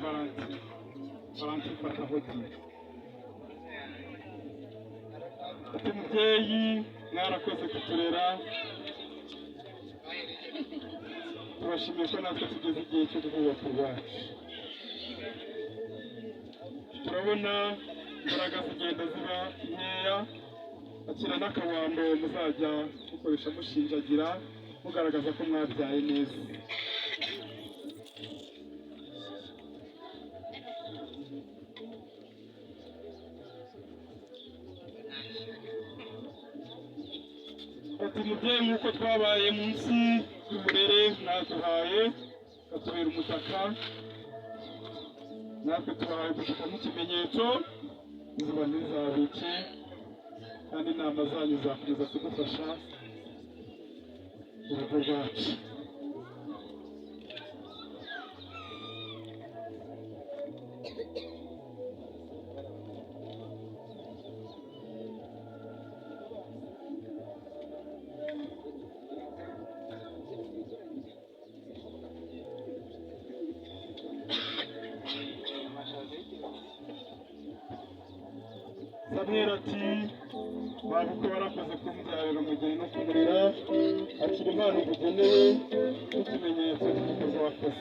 Valentine. Valentine, fata hodi. Ati: "Mubyeyi, mwarakoze kuturera, tubashimiye ko natwe tugeze igihe cyo kubaka urwacu. Turabona imbaraga zigenda ziba nkeya. Akira n'akabando muzajya mukoresha mushinjagira, mugaragaza ko mwabyaye neza." Ati: "Mubyeyi, nk'uko twabaye munsi y'uburere mwaduhaye, katubera umutaka, natwe tubahaye umutaka nk'ikimenyetso. Izuba ntizabice, kandi inama zanyu zakomeza kudufasha urugo rwacu." Samweli ati: "Babuko warakoze kumbyarira umugeni no kumurera. Akira impano ngugeneye nk'ikimenyetso cy'umukozi wakoze."